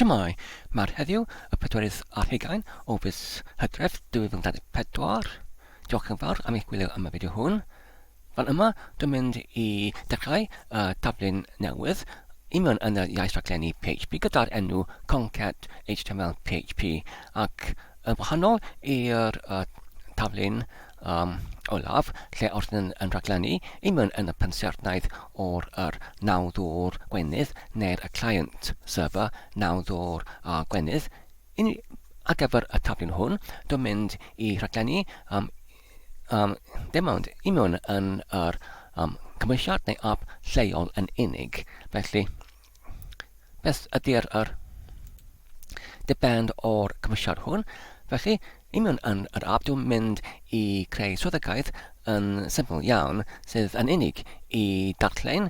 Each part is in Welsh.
Shwmae! Mae'r heddiw, y pedwerydd ar hugain o fis Hydref 2024. Diolch yn fawr am eich gwylio am y fideo hwn. Fan yma, dwi'n mynd i dechrau y taflen newydd i mewn yn y iaith rhaglenni PHP gyda'r enw Concat HTML PHP ac yn wahanol i'r uh, taflen um, olaf, lle os yn, yn rhaglenni i mewn yn y pensaernaidd o'r yr nawddwr gwenydd neu'r y client server nawddwr a gwenydd. In, ar gyfer y taflen hwn, dwi'n mynd i rhaglenni um, um, dim ond i mewn yn yr um, cymwysiad neu app lleol yn unig. Felly, Beth ydy'r yr dibend o'r cymwysiad hwn? Felly, i mewn yn yr app, dwi'n mynd i creu swyddogaeth yn syml iawn sydd yn unig i darllen,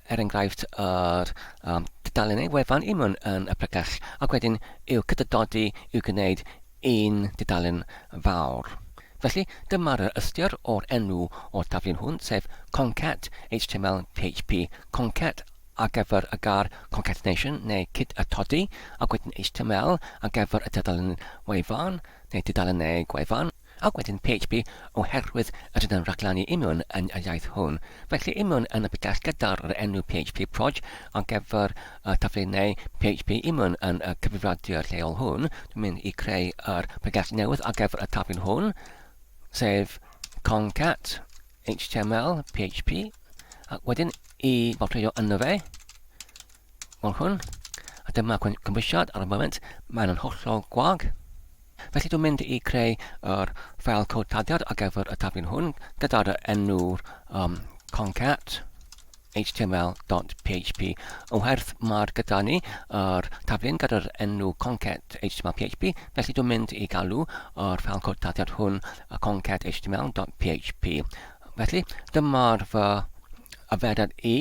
er enghraifft, yr um, tudalennau wefan i mewn yn y pregell ac wedyn i'w cydadodi i'w gwneud un dudalen fawr. Felly, dyma'r ystyr o'r enw o'r taflen hwn, sef concat html php concat ar gyfer y gair concatenation neu cyd-atodi, ac wedyn html ar gyfer y tudalen wefan neu tudalennau gwefan, ac wedyn php oherwydd ydyn yn rhaglennu union yn y iaith hwn. Felly union yn y pregeth gyda'r enw php proj ar gyfer y taflennau php union yn y cyfrifiadur lleol hwn, dwi'n mynd i creu yr pregeth newydd ar gyfer y taflen hwn, sef concat HTML, PHP, ac wedyn i fodrwyo yno fe, fel hwn, a dyma cymwysiad ar y moment, mae'n yn hollol gwag. Felly dwi'n mynd i creu yr ffael cod taddiad ar gyfer y taflen hwn gyda'r enw'r um, concat html.php. Oherwydd mae'r gyda ni yr taflen gyda'r enw concat html.php, felly dwi'n mynd i galw yr ffeil cod taddiad hwn concat html.php. Felly, dyma'r fy arferiad i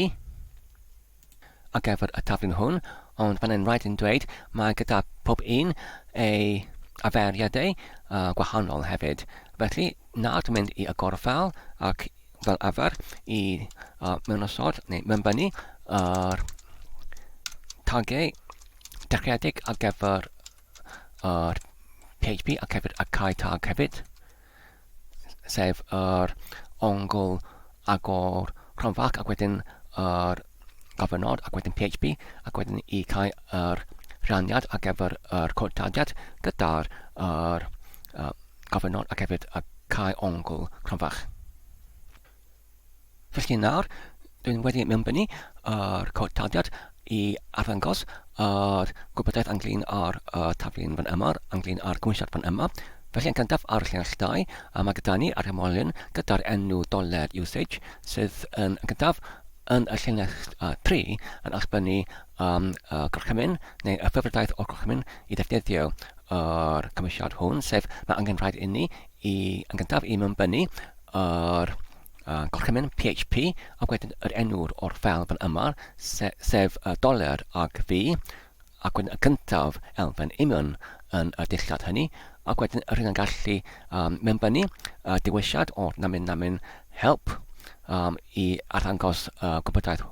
ar gyfer y taflen hwn, ond mae'n rhaid yn dweud mae gyda pob un ei arferiadau uh, gwahanol hefyd. Felly, nawr dwi'n mynd i agor y ffeil ac fel arfer i uh, mewnosod neu mewnbynnu yr tagiau dechreuedig ar gyfer yr PHP ac hefyd y cau tag hefyd, sef yr ongl agor cronfach ac wedyn yr gofynod ac wedyn PHP ac wedyn i cau yr rhaniad ar gyfer yr cod tadiad gyda'r yr, uh, gofynod ac hefyd y cae ongl cronfach. Felly nawr, dwi'n wedi mewnbynnu yr cod taliad i arddangos yr gwybodaeth ynglyn â'r uh, taflen fan yma, ynglyn â'r gymwysiad fan yma. Felly yn gyntaf ar y llinell 2, a mae gyda ni ar ymolyn gyda'r enw doler usage sydd yn gyntaf yn y llinell uh, 3 yn allbynnu um, y gorchymyn neu y ffefrydaeth o'r gorchymyn i ddefnyddio yr cymwysiad hwn, sef mae angen rhaid inni i, yn gyntaf i mewnbynnu yr uh, gorchymyn PHP ac wedyn yr enw'r o'r ffeil fan yma, se, sef y doler ag fi, ac wedyn y cyntaf elfen union yn y dillad hynny, ac wedyn yr hyn yn gallu um, mewnbynnu y dewisiad o'r namyn namyn help um, i arddangos y gwybodaeth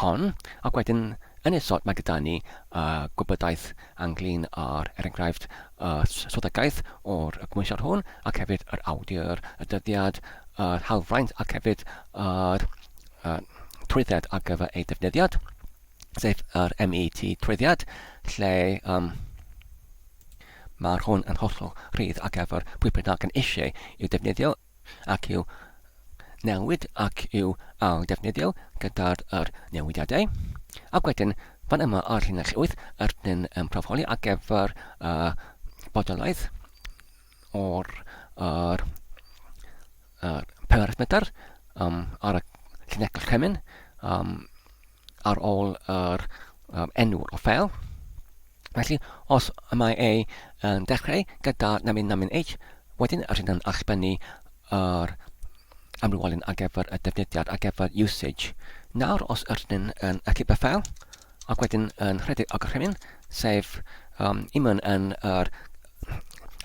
hon, ac wedyn yn isod mae gyda ni uh, gwybodaeth ynglyn â'r, er enghraifft, y swyddogaeth o'r gymwysiad hwn, ac hefyd yr awdur, y dyddiad, yr hawlfraint, ac hefyd yr uh, trwydded ar gyfer ei defnyddiad, sef yr MET trwyddiad, lle um, mae'r hwn yn hollol rhydd ar gyfer pwy bynnag yn eisiau i'w defnyddio ac i'w newid ac i'w ailddefnyddio gyda'r yr newidiadau. Ac wedyn, fan yma ar llinell 8, yr dyn yn profholi ar gyfer y bodolaeth o'r yr, yr parameter um, ar y llinell gorchymyn um, ar ôl yr um, enw o ffeil. Felly, os mae e yn dechrau gyda namyn namyn h, wedyn yr hyn yn allbynnu yr amrywolyn ar gyfer y defnyddiad ar gyfer usage. Nawr, os ydyn yn ateb y ffeil, ac wedyn yn rhedeg y gorchymyn, sef um, i mewn yn yr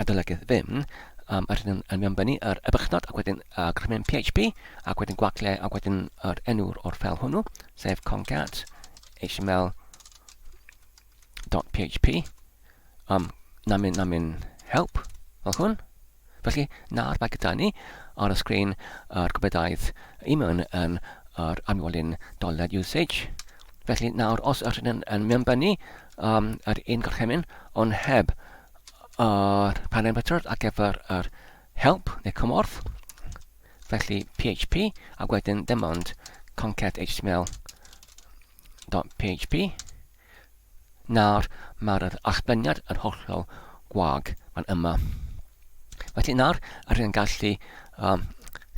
adolygydd Vim, um, yr hyn yn mewnbynnu yr ebychnod ac wedyn y gorchymyn PHP, ac wedyn gwagle ac wedyn yr enw'r o'r ffeil hwnnw, sef concat html.php. .php um, namin namin help fel hwn. Felly, nawr mae gyda ni ar y sgrin yr gwybodaeth i mewn yn yr amwolyn doler usage. Felly nawr, os ydyn yn, yn mewnbynnu um, yr un gorchymyn, ond heb yr parameter ar gyfer yr help neu cymorth, felly PHP, ac wedyn dim ond concat html .php. Nawr mae'r allbyniad yn hollol gwag fan yma. Felly nawr rydyn ni'n gallu um,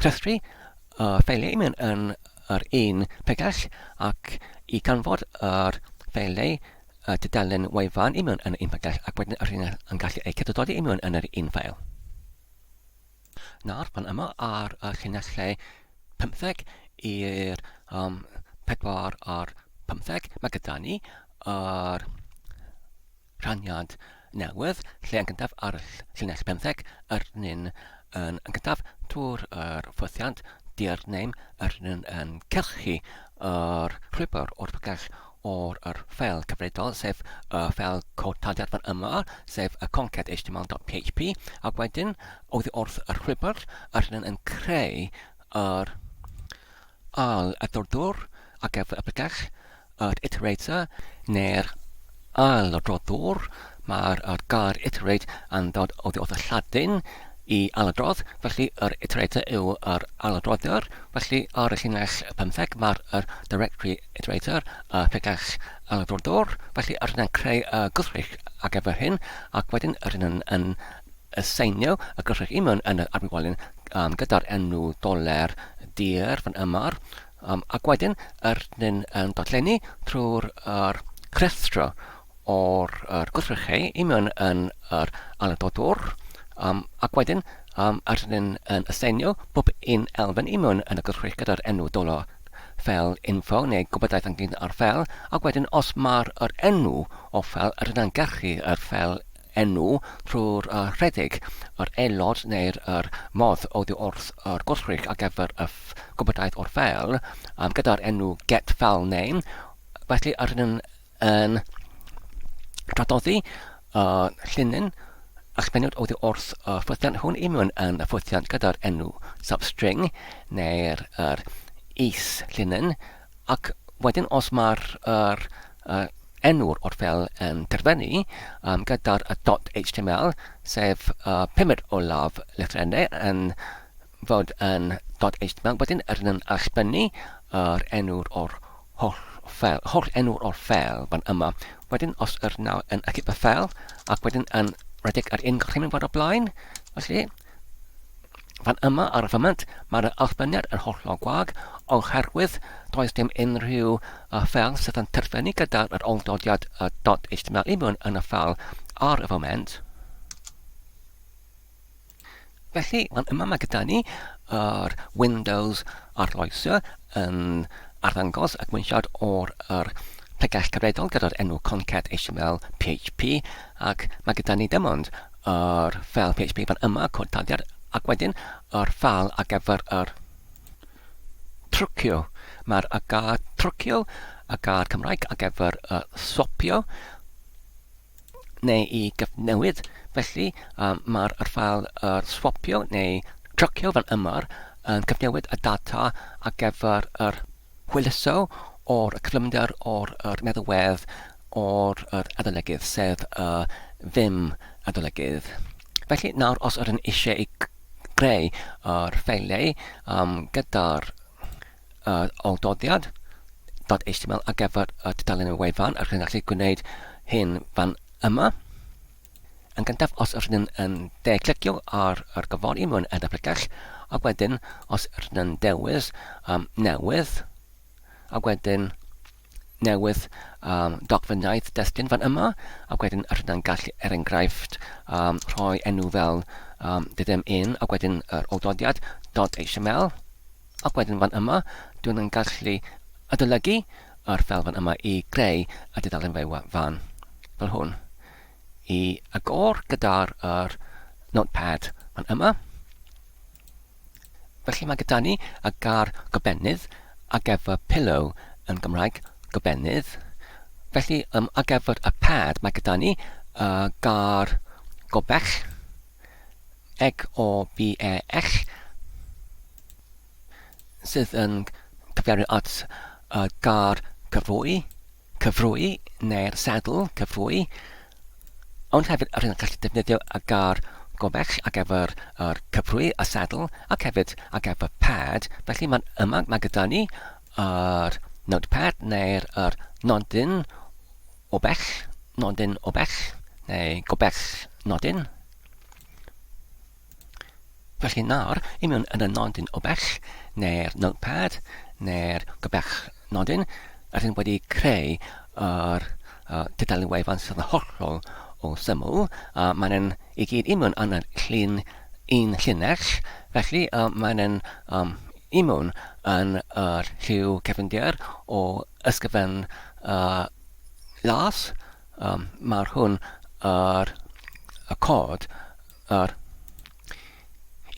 rhestru y ffeiliau i mewn yn yr un pregell ac i ganfod yr ffeiliau y tudalen wefan i mewn yn yr un pregell ac wedyn rydyn ni'n gallu eu cydododi i mewn yn yr un ffeil. Nawr, fan yma ar y llinellau 15 i'r um, 4 a'r 15, mae gyda ni yr rhaniad newydd, lle yn gyntaf ar y llinell 15, yr nyn yn, yn gyntaf trwy'r yr ffwythiant dirname, yr nyn yn cylchu yr llwybr o'r pregell o'r yr ffeil cyfredol, sef y ffeil cod taliad fan yma, sef y concat html.php, ac wedyn, oddi wrth yr llwybr, yr hyn yn creu yr ail adroddwr ar gyfer y pregell, yr iterator, neu'r ail adroddwr, mae'r yr gair iterate yn dod oddi wrth y Lladin i ailadrodd, felly yr iterator yw yr ailadroddiwr, felly ar y llinell 15 mae'r yr directory iterator, y pregell ailadroddwr, felly yr yna'n creu y gwrthrych ar gyfer hyn, ac wedyn yr yna'n yn aseinio y gwrthrych i mewn yn yr arwyddion um, gyda'r enw doler dir fan yma, um, ac wedyn yr yn yn darllennu trwy'r yr rhestr o'r yr gwrthrychau i mewn yn yr ailadroddwr, um, ac wedyn um, yr ydyn yn aseinio bob un elfen i mewn yn y gwrthrych gyda'r enw doler fel info neu gwybodaeth ynglyn â'r ffeil, ac wedyn os mae'r yr enw o ffeil, yr yna'n gallu yr ffeil enw trwy'r uh, rhedeg yr aelod neu'r yr modd oddi wrth yr gwrthrych ar gyfer y gwybodaeth o'r ffeil um, gyda'r enw get file name, felly yr ydyn yn traddodi y llinyn allbeniwyd oddi wrth y ffwythiant hwn i mewn yn y ffwythiant gyda'r enw substring neu'r yr is-llinyn ac wedyn os mae'r yr, yr enw'r o'r ffeil yn terfynu um, gyda'r y .html sef y pumed olaf lythrennau yn fod yn .html wedyn yr yn allbynnu yr enw'r o'r holl ffeil, holl enw'r o'r ffeil fan yma. Wedyn, os yr nawr yn achub y ffeil, ac wedyn yn rhedeg yr un gorchymyn fod o blaen, felly, fan yma ar y foment, mae'r allbyniad yn hollol gwag, oherwydd does dim unrhyw uh, ffeil sydd yn terfynu gyda'r yr oldodiad uh, .html i mewn yn y ffeil ar y foment. Felly, fan yma mae gyda ni yr Windows arloesio yn arddangos y gweithiad o'r yr pregell cyfredol gyda'r enw concat html php ac mae gyda ni dim ond yr ffeil php fan yma, cod taliad, ac wedyn yr ffeil ar gyfer yr trucio. Mae'r y gair trucio, y gair Cymraeg ar gyfer y swapio, neu i gyfnewid, felly um, mae'r yr ffael yr swapio neu trucio fan yma yn cyfnewid y data ar gyfer yr hwyluso o'r cyflymder o'r yr meddalwedd o'r yr adolygydd, sef y ddim adolygydd. Felly nawr os ydyn eisiau i greu yr ffeiliau um, gyda'r yr oldoddiad .html ar gyfer y tudalen y wefan, a chi'n gallu gwneud hyn fan yma. Yn gyntaf, os ydyn yn de clicio ar yr gyfori mewn y pregell, ac wedyn os ydyn yn dewis um, newydd, ac wedyn newydd um, dogfennaeth destun fan yma, ac wedyn ydyn yn gallu, er enghraifft, um, rhoi enw fel um, dydym un, ac wedyn yr oldoddiad .html, Ac wedyn fan yma, dwi'n yn gallu adolygu yr ffeil fan yma i greu y dudalen fan fel hwn. I agor gyda'r yr notepad fan yma. Felly mae gyda ni y gair gobennydd ac efo pillow yn Gymraeg, gobennydd. Felly, um, ar gyfer y pad, mae gyda ni gair gobell, G O B E L, sydd yn cyfeirio at y gair cyfrwy, cyfrwy neu'r sadl cyfrwy, ond hefyd rydyn yn gallu defnyddio y gair gobell ar gyfer yr cyfrwy, y sadl, ac hefyd ar gyfer pad. Felly mae'n yma, mae gyda ni yr notepad neu'r yr nodyn o bell, nodyn o bell, neu gobell nodyn. Felly nawr, i mewn yn y nodyn o bell, neu'r notepad, neu'r gobell nodyn, rydyn wedi creu yr tudalen wefan sydd yn hollol o syml. Mae'n yn i gyd i mewn yn y llun un llinell, felly mae'n yn um, i mewn yn yr lliw cefndir o ysgrifen las. Mae'r hwn yr y cod yr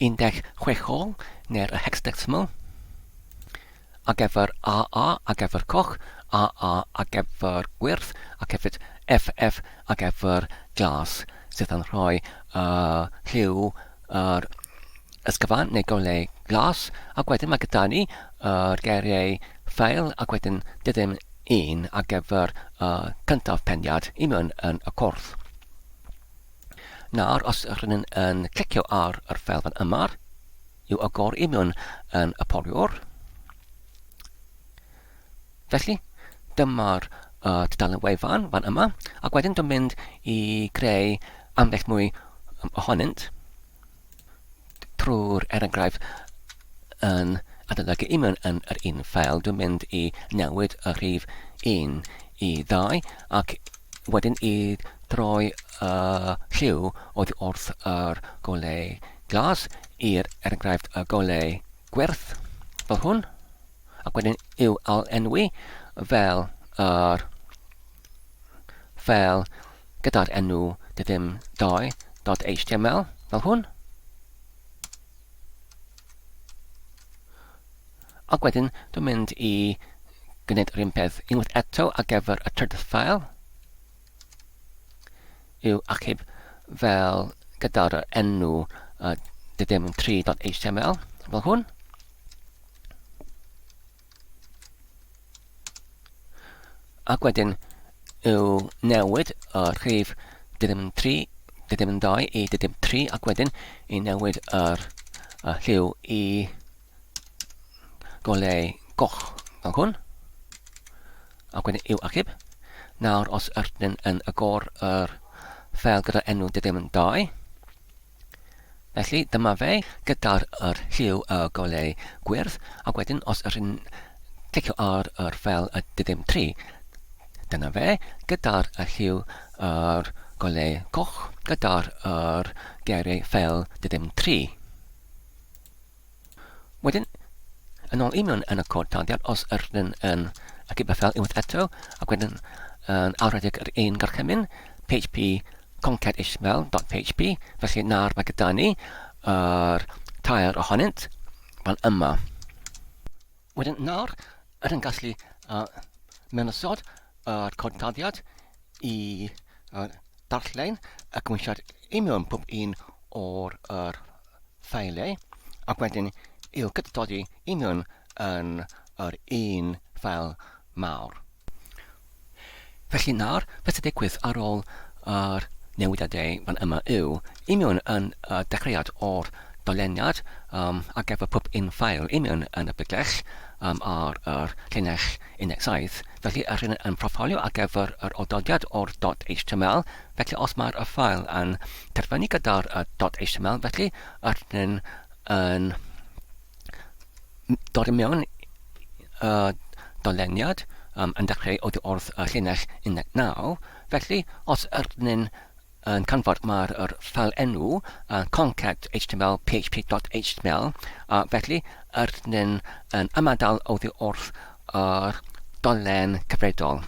16 ôl neu'r hexadecimal ar gyfer AA ar gyfer coch, AA ar gyfer gwyrdd ac hefyd FF ar gyfer glas sydd yn rhoi uh, lliw yr ysgyfan neu golau glas ac wedyn mae gyda ni yr geiriau ffael ac wedyn dydym un ar gyfer y cyntaf peniad i mewn yn y corff. Nawr, os rydyn yn clicio ar yr ffeil fan yma, i'w agor i mewn yn y poriwr. Felly, dyma'r tudalen wefan fan yma, ac wedyn dwi'n mynd i greu ambell mwy ohonynt trwy'r er enghraifft yn adolygu i mewn yn yr un ffeil. Dwi'n mynd i newid y rhif 1 i 2 ac wedyn i droi y lliw oddi wrth yr golau glas i'r er enghraifft y golau gwyrdd fel hwn ac wedyn i'w ail-enwi fel yr ffeil gyda'r enw dydym 2.html fel hwn. Ac wedyn dwi'n mynd i gwneud yr un peth unwaith eto ar gyfer y trydydd ffael i'w achub fel gyda'r enw dydym 3.html fel hwn. Ac wedyn yw newid y rhif dydym 3, dydym 2 i dydym 3 ac wedyn i newid yr y lliw i golau goch fel hwn. Ac wedyn i'w achub. Nawr os ydyn yn agor yr ffeil gyda enw dydym 2, Felly, dyma fe, gyda'r yr lliw y golau gwyrdd, ac wedyn os ydych chi'n clicio ar yr ffeil y dyddim 3, dyna fe, gyda'r y lliw yr golau coch, gyda'r yr geiriau ffeil dyddim 3. Wedyn, yn ôl union yn y cod tarddiad, os ydyn yn achub y ffeil unwaith eto, ac wedyn yn ailredeg yr un gorchymyn, php concat html.php, felly nawr mae gyda ni yr tair ohonynt fan yma. Wedyn nawr, ydyn gallu mewnysod yr cod tarddiad i darllen y cymwysiad union pob un o'r yr ffeiliau ac wedyn i'w gydododi i mewn yn yr un ffeil mawr. Felly nawr, beth sy'n digwydd ar ôl yr newidiadau fan yma yw, i mewn yn y dechreuad o'r doleniad um, ar gyfer pob un ffael i mewn yn y bygell um, ar yr llinell 17, felly yr hyn yn proffilio ar gyfer yr ododiad o'r .html, felly os mae'r y ffael yn terfynu gyda'r .html, felly yr hyn yn dod i mewn y doleniad um, yn dechrau oddi wrth y llinell 19, felly os yr hyn yn canfod mae'r yr ffeil enw uh, concat html php.html a felly yr ni'n yn ymadael oddi wrth yr dolen cyfredol.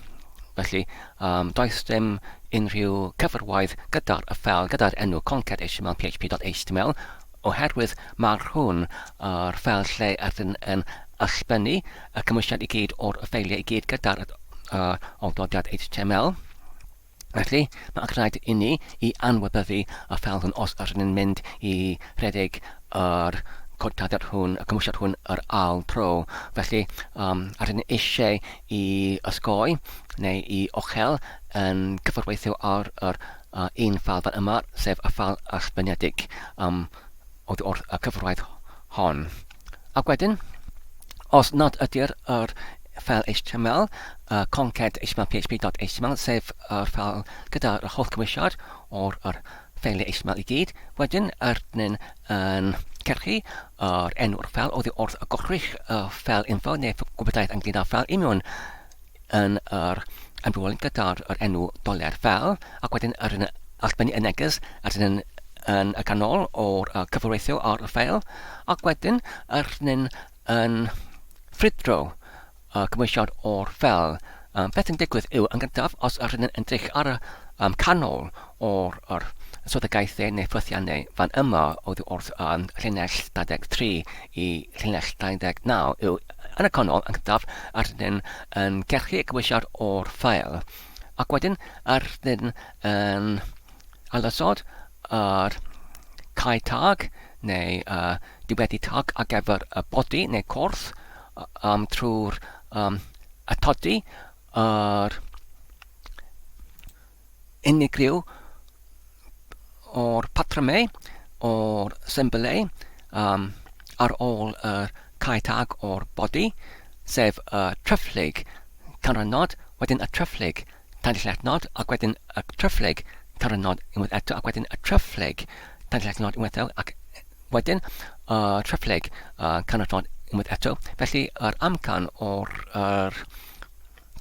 Felly, um, does dim unrhyw cyfarwydd gyda'r y ffeil gyda'r enw concat html php.html oherwydd mae'r hwn yr ffeil lle ydyn yn allbynnu y cymwysiad i gyd o'r ffeiliau i gyd gyda'r yr awdurdod HTML. Felly, mae rhaid i ni i anwybyddu y ffeil hwn os ydyn ni'n mynd i rhedeg yr codtaddiad hwn, y cymwysiad hwn yr ail tro. Felly, um, ydyn ni eisiau i osgoi neu i ochel yn cyfarweithio ar yr uh, un ffeil fan yma, sef y ffeil allbyniedig um, oddi wrth y cyfraith hon. Ac wedyn, os nad ydy'r yr ffeil HTML, uh, concat html php.html, sef yr ffeil gyda'r holl cymwysiad o'r yr ffeiliau HTML i gyd, wedyn yr ni'n yn cyrchu yr enw'r ffeil oddi wrth y gochrych y ffeil info neu gwybodaeth ynglyn â'r ffeil union yn yr enwolyn gyda'r yr enw doler fel, ac wedyn yr yn allbennu y neges yr yn yn y canol o'r uh, cyfreithio ar y ffeil, ac wedyn yr yn yn ffrwydro y cymwysiad o'r ffeil. Um, beth yn digwydd yw, yn gyntaf, os yr yn edrych ar y um, canol o'r yr swyddogaethau neu ffwythiannau fan yma oddi wrth um, llinell 23 i llinell 29 yw yn y canol yn gyntaf yr ydyn yn gerchu y cymwysiad o'r ffael ac wedyn yr ydyn yn ailosod yr cau tag neu uh, diweddu tag ar gyfer y body neu corff um, trwy'r um, atodi yr unigryw o'r patrymau, o'r symbylau um, ar ôl y cae tag o'r body, sef y tryfflig canrannod, wedyn y tryfflig tanlletnod, ac wedyn y tryfflig canrannod unwaith eto, ac wedyn y tryfflig tanlletnod unwaith eto, ac wedyn y tryfflig uh, canrannod unwaith eto. Felly yr amcan o'r er,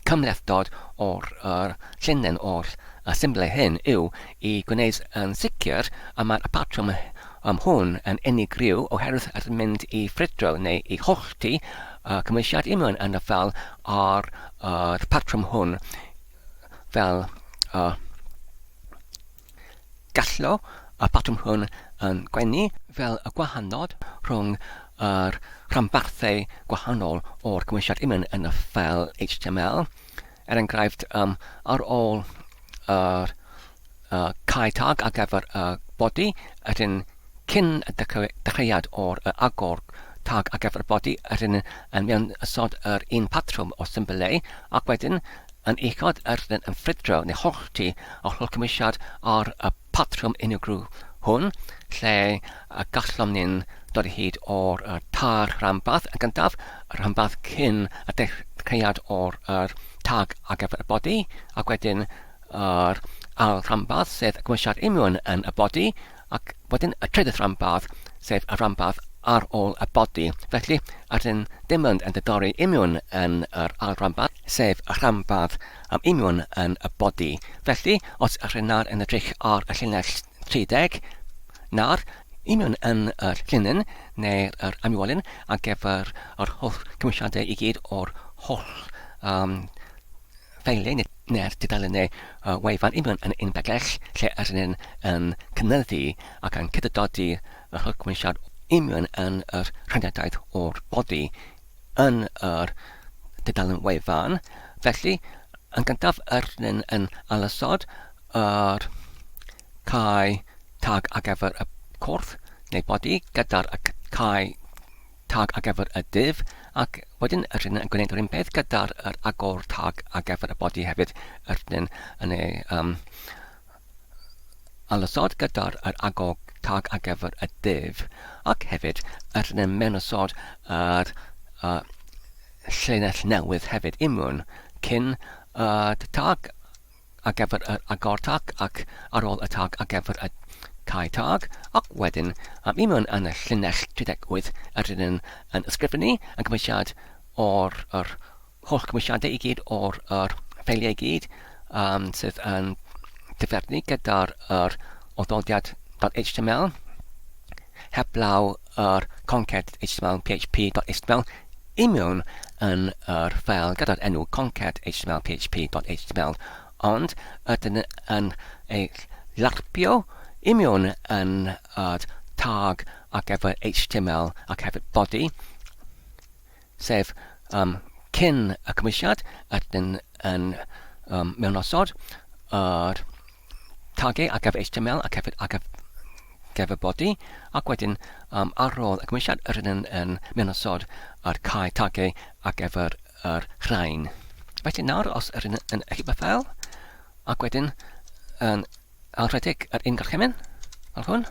Cymhlethdod o'r yr llinyn o'r y symbylau hyn yw i gwneud yn sicr y mae'r patrwm um, hwn yn unigryw oherwydd yr mynd i ffrwydro neu i hollti y cymwysiad union yn y fel ar yr patrwm hwn fel y Gallo y patrwm hwn yn gwenu fel y gwahanod rhwng yr rhanbarthau gwahanol o'r cymwysiad imyn yn y ffeil HTML. Er enghraifft, um, ar ôl yr uh, cau tag ar gyfer y body, ydyn cyn y dechreuad o'r y agor tag ar gyfer y body, ydyn yn mewn ysod yr un patrwm o symbylau, ac wedyn Yn uchod yr ydyn yn ffrwydro neu hollti yr holl cymwysiad ar y patrwm unigryw hwn, lle y gallom ni'n dod o hyd o'r y tair rhanbarth yn gyntaf, y rhanbarth cyn y dechreuad o'r yr tag ar gyfer y body, ac wedyn yr ail rhanbarth, sef y cymwysiad imiwn yn y body, ac wedyn y trydydd rhanbarth, sef y rhanbarth ar ôl y body. Felly, rydyn dim ond yn diddori imiwn yn yr ail ranbarth, sef y rhanbarth am imiwn yn y body. Felly, os ydych nawr yn edrych ar y llinell 30, nawr, imiwn yn y llinyn neu'r yr amywolyn ar gyfer yr holl cymwysiadau i gyd o'r holl um, ffeiliau neu'r tudalennau wefan union yn un pregell lle ydyn ni'n yn cynyddu ac yn cydydodi yr holl gymwysiad union yn yr rhaniadaeth o'r body yn yr dudalen wefan. Felly, yn gyntaf, ydyn ni'n yn ailosod yr cae tag ar gyfer y corff neu body gyda'r cae tag ar gyfer y div, ac wedyn rydyn yn gwneud yr un peth gyda'r yr agor tag ar gyfer y body hefyd, rydyn yn ei um, alosod gyda'r yr agor tag ar gyfer y div, ac hefyd rydyn yn mewnosod yr uh, llinell newydd hefyd imwn cyn y tag ar gyfer yr agor tag ac ar ôl y tag ar gyfer y cau tag, ac wedyn am i mewn yn y llinell 38 rydyn yn, yn ysgrifennu y cymwysiad o'r yr holl cymwysiadau i gyd o'r yr ffeiliau i gyd um, sydd yn dyfernu gyda'r yr oddodiad .html heblaw yr concat html php.html i mewn yn yr ffeil gyda'r enw concat html php.html ond ydyn yn ei larpio i mewn yn yr tag ar gyfer html ac hefyd body sef um, cyn y cymwysiad, ydyn yn um, mewnosod yr tagu ar gyfer HTML ac hefyd ar gyfer body, ac wedyn um, ar ôl y cymwysiad, rydyn yn mewnosod yr cae tagu ar gyfer yr rhain. Felly nawr, os ydyn yn achub y ffeil, ac wedyn yn alrhedeg yr un gorchymyn, fel hwn.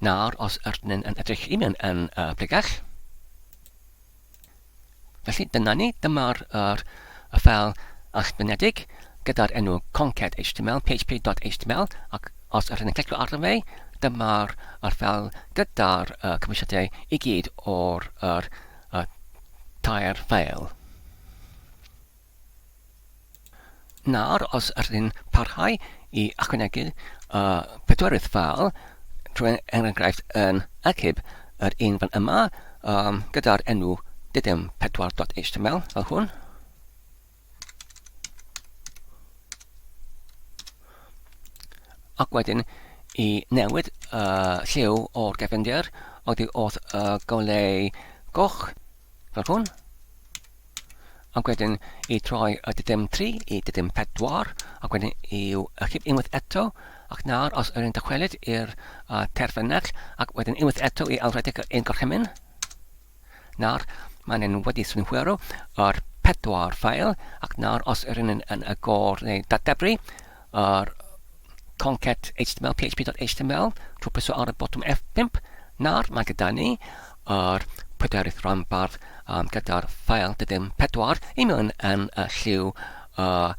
Nawr, os ydyn yn edrych i mewn yn y pregell, Felly, dyna ni, dyma'r yr, y ffeil allbynedig gyda'r enw concat.html, php.html, ac os ydyn ni'n clicio arno fe, dyma'r yr ffeil gyda'r uh, cymwysiadau i gyd o'r yr, y tair ffeil. Nawr, os ydyn ni'n parhau i ychwanegu y pedwerydd ffeil, trwy enghraifft yn achub yr un fan yma, um, gyda'r enw didem4.html fel hwn. Ac wedyn i newid y lliw o'r gefndir oddi wrth y goleu goch fel hwn. Ac wedyn i troi y didem 3 i didem 4, ac wedyn i'w achub unwaith eto, ac nawr os ydyn dychwelyd i'r uh, terfynell, ac wedyn unwaith eto i ailredeg yr un gorchymyn. Nawr, mae'n yn wedi synhwyro yr pedwar ffael, ac nawr os ydyn yn, yn agor neu datdebru yr concat html, php.html, trwy pwyso ar y botwm F5. Nawr mae gyda ni yr pedwerydd rhanbarth um, gyda'r ffael dydym 4 i mewn yn y lliw uh,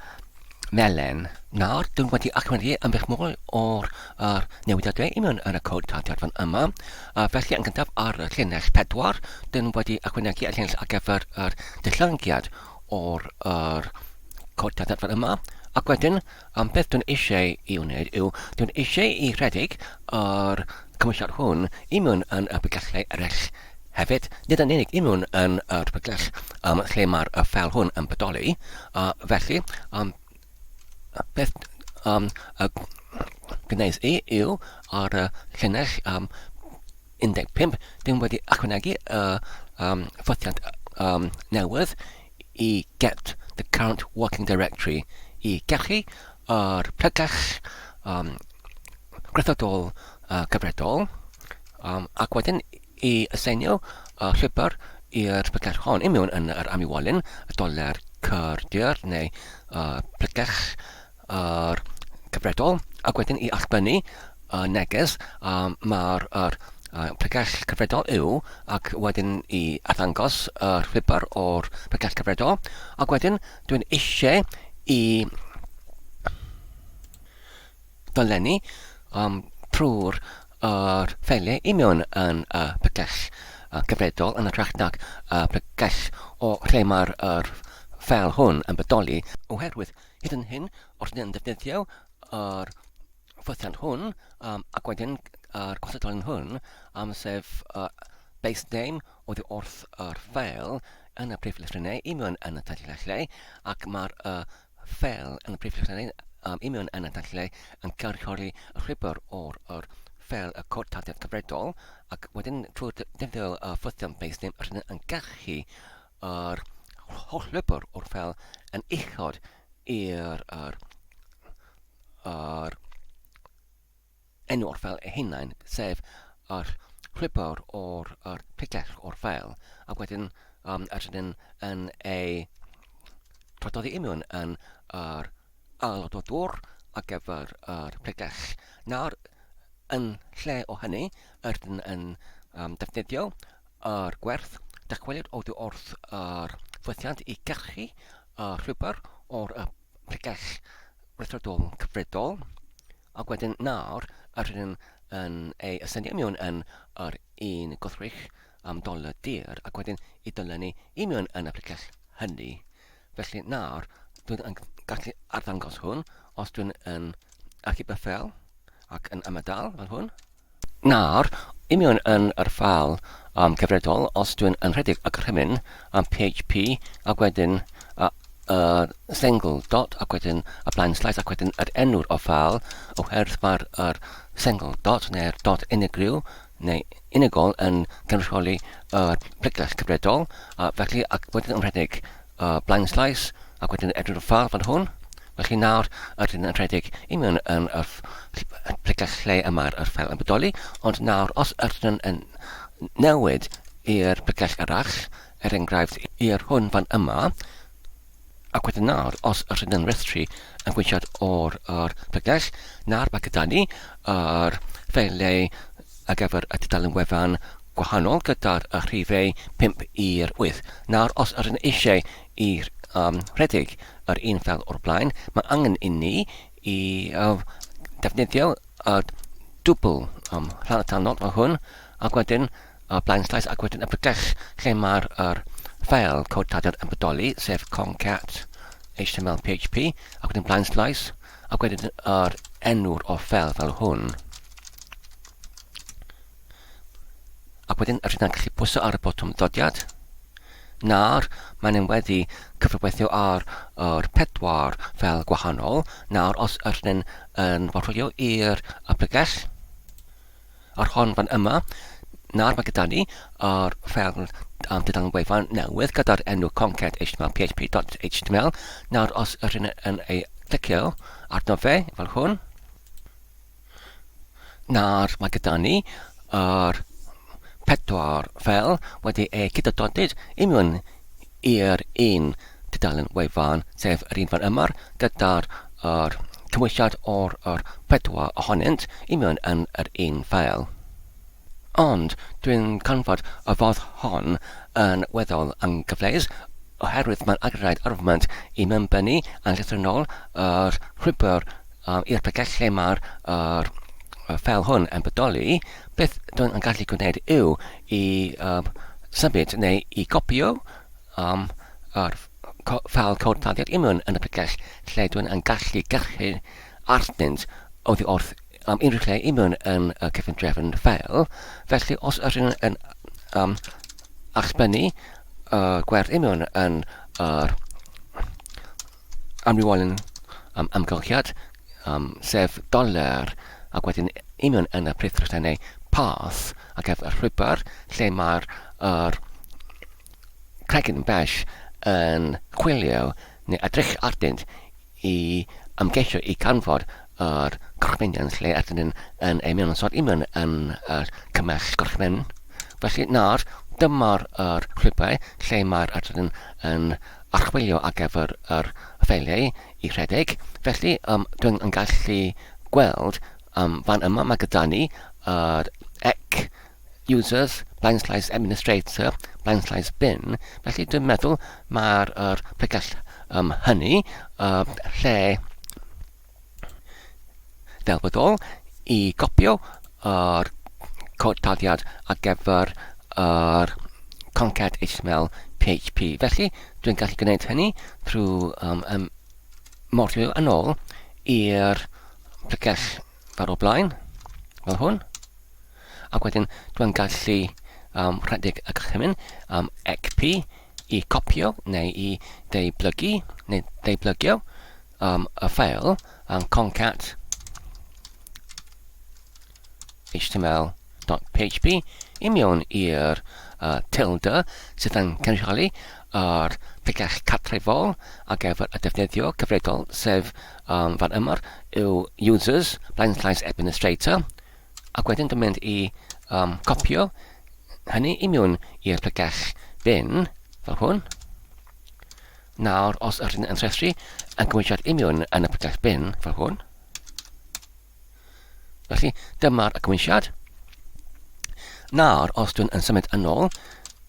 melen. Nawr, dwi'n wedi ychwanegu ymdrech mwy o'r er newidiadau i mewn yn y cod tarddiad fan yma. Uh, felly, yn gyntaf ar y llinell 4, dwi'n wedi ychwanegu y llinell ar gyfer yr dillyngiad o'r er cod tarddiad fan yma. Ac wedyn, Am beth dwi'n eisiau i wneud yw, dwi'n eisiau i rhedeg yr cymwysiad hwn i mewn yn y pregethau eraill hefyd, nid yn unig i mewn yn yr pregeth um, lle mae'r y ffeil hwn yn bodoli, uh, felly um, beth um, y gwneud i yw ar y llinell um, 15, dwi'n wedi ychwanegu y um, ffythiant um, newydd i get the current working directory i gallu yr pregell um, gweithredol uh, cyfredol um, ac wedyn i aseinio y llwybr i'r pregell hon i mewn yn yr amiwolyn, y doler cyrdir neu uh, pregell yr cyfredol ac wedyn i allbynnu y neges um, mae'r yr, uh, pregell cyfredol yw ac wedyn i arddangos y llwybr o'r pregell cyfredol ac wedyn dwi'n eisiau i dolenni um, trwy'r yr ffeiliau i mewn yn y pregell uh, cyfredol yn hytrach nag y pregell o lle mae'r yr ffeil hwn yn bodoli oherwydd Hyd yn hyn, os ydyn yn defnyddio yr ffwythiant hwn, um, ac wedyn yr gwastadolen hwn, um, sef uh, base name oddi wrth yr ffeil yn y prif lythrennau i mewn yn y tanllinellau, ac mae'r uh, ffeil yn y prif lythrennau um, i mewn yn y tanllinellau yn cynrychioli y llwybr o'r yr ffeil y cod tarddiad cyfredol, ac wedyn trwy defnyddio y ffwythiant base name, rydyn yn gallu yr holl lwybr o'r ffeil yn uchod i'r yr, yr enw o'r ffeil ei hunain, sef yr llwybr o'r yr pregell o'r ffeil, ac wedyn um, rydyn yn ei trododi i mewn yn yr ailododwr ar gyfer yr pregell. Nawr, yn lle o hynny, rydyn yn um, defnyddio yr gwerth dychwelyd oddi wrth yr ffwythiant i gyrchu y llwybr o'r pregell weithredol cyfredol, ac wedyn nawr yr hyn yn ei ysyniad mewn yn yr un gwrthrych am doler dir, ac wedyn i dolenni i mewn yn y pregell hynny. Felly nawr dwi'n yn gallu arddangos hwn os dwi'n yn achub y ffeil ac yn ymadael fel hwn. Nawr, i mewn yn yr ffeil um, cyfredol, os dwi'n yn rhedeg y gorchymyn am PHP ac wedyn uh, uh, single dot ac wedyn y blaen slaes ac wedyn yr enw'r o ffeil, oherwydd mae'r er single dot neu'r dot unigryw neu unigol yn cynrychioli yr pregeth cyfredol, a felly ac wedyn yn rhedeg y blaenslaes ac wedyn edrych y ffal fan hwn. Felly nawr ydyn yn rhedeg i mewn yn y pregeth lle y mae'r yr ffeil yn bodoli, ond nawr os ydyn yn newid i'r pregeth arall, er enghraifft i'r hwn fan yma, Ac wedyn nawr, os ydyn yn rhestru yn gweithiad o'r yr pregell, nawr mae gyda ni yr ffeiliau ar gyfer y tudalen wefan gwahanol gyda'r y rhifau 5 i'r 8. Nawr, os ydyn eisiau i um, rhedeg yr un ffeil o'r blaen, mae angen i ni i uh, defnyddio y dwbl um, rhan allanol fel hwn, ac wedyn y blaenslaes ac wedyn y pregell lle mae'r yr ffeil cod tadr yn bodoli, sef concat html php, ac wedyn blaenslaes, ac wedyn yr enw'r o ffeil fel hwn. Ac wedyn rydyn ni'n gallu pwyso ar y botwm ddodiad. Nawr, mae'n yn wedi cyfrweithio ar yr pedwar fel gwahanol. Nawr, os ydyn yn portfolio i'r pregell, Yr hon fan yma, nawr mae gyda ni yr ffeil um, tudalen wefan newydd gyda'r enw concat html php.html. Nawr os ydyn yn ei clicio arno fe fel hwn, nawr mae gyda ni yr pedwar ffeil wedi eu cydadodid i mewn i'r un tudalen wefan, sef yr un fan yma, gyda'r yr cymwysiad o'r yr pedwar ohonynt i mewn yn yr un ffeil. Ond dwi'n canfod y fodd hon yn weddol anghyfleus, oherwydd mae'n angenrhaid arfment i mewnbynnu yn llythrennol yr llwybr i'r pregeth lle mae'r yr ffeil hwn yn bodoli. Beth dwi'n yn gallu gwneud yw i um, symud neu i gopio um, yr ffeil cod taddiad i mewn yn y pregeth lle dwi'n yn gallu gyrchu arnynt oddi wrth um, unrhyw lle i mewn yn y cyfundrefn ffeil. Felly os ydyn yn um, allbynnu y uh, gwerth i mewn yn yr amrywiolyn um, amgylchiad, um, sef doler, ac wedyn i mewn yn y prif neu path ac ef y llwybr lle mae'r yr cregyn bash yn chwilio neu edrych arnynt i ymgeisio i canfod yr gorchmynion lle ydyn nhw'n yn ei mewnosod i mewn yn y cymell gorchymyn. Felly nawr, dyma'r yr llwybrau lle mae'r adran yn archwilio ar gyfer yr ffeiliau i rhedeg. Felly, um, dwi'n yn gallu gweld um, fan yma mae gyda ni yr ec users, blind slice administrator, blind slice bin. Felly dwi'n meddwl mae'r er pregell um, hynny uh, lle delfrydol i gopio yr cod taliad ar gyfer yr concat html php. Felly dwi'n gallu gwneud hynny trwy um, um, mortio yn ôl i'r pregell fel o blaen, fel hwn. Ac wedyn dwi'n gallu um, rhedeg y gorchymyn um, ecp i copio neu i deublygu neu deublygio um, y ffeil um, concat html.php i mewn i'r uh, tilde sydd yn cynrychioli yr pregell cartrefol ar gyfer y defnyddio cyfredol sef um, fan yma yw users blaenllaes administrator Ac wedyn dwi'n mynd i um, copio hynny i mewn i'r pregell bin, fel hwn. Nawr, os ydyn yn rhestru yn gymwysiad i mewn yn y pregell bin, fel hwn. Felly, dyma'r gymwysiad. Nawr, os dwi'n yn symud yn ôl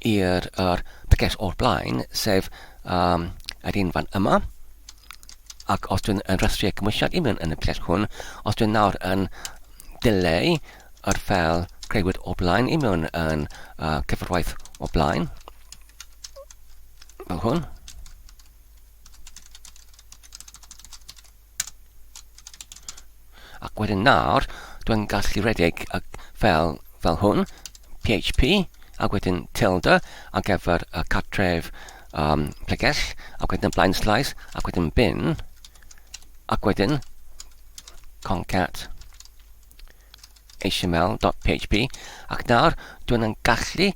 i'r er pregell o'r blaen, sef um, yr un fan yma, ac os dwi'n yn rhestru y cymwysiad i mewn yn y pregell hwn, os dwi'n nawr yn dileu yr ffeil creuwyd o blaen i mewn yn uh, cyfarwaith o blaen, fel hwn. Ac wedyn nawr, dwi'n gallu redeg y ffeil fel hwn, php, ac wedyn tilde ar gyfer y cartref um, pregell, ac wedyn blaen slaes, ac wedyn bin, ac wedyn concat. html.php ac nawr dwi'n yn gallu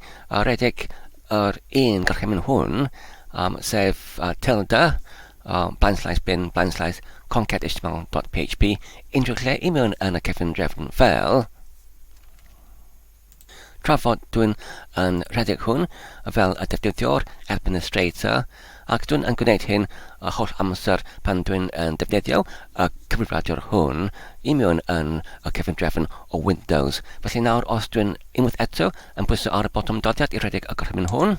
rhedeg yr un gorchymyn hwn, um, sef uh, tilde uh, blaenslaes bin blaenslaes concat html.php unrhyw lle i mewn yn y cyfundrefn fel Tra fod dwi'n yn rhedeg hwn fel y defnyddiwr administrator, ac dwi'n yn gwneud hyn y holl amser pan dwi'n yn defnyddio y cyfrifiadur hwn i mewn yn y cyfundrefn o Windows. Felly nawr os dwi'n unwaith eto yn pwyso ar y botwm doddiad i rhedeg y gorchymyn hwn,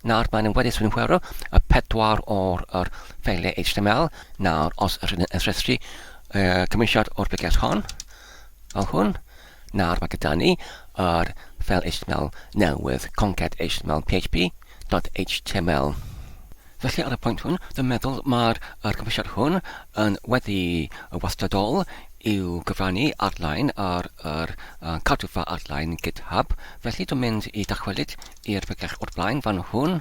nawr mae'n wedi synhwyro y pedwar o'r yr ffeiliau HTML. Nawr os ydyn yn rhestru y cymwysiad o'r bregeth hon, fel hwn, Nawr mae gyda ni yr ffeil HTML newydd, concat html php dot html. Felly ar y pwynt hwn, dwi'n meddwl mae'r yr cymhwysiad hwn yn wedi wastadol i'w gyfrannu ar-lein ar yr uh, cadwfa ar-lein GitHub. Felly dwi'n mynd i dychwelyd i'r pregell o'r blaen fan hwn,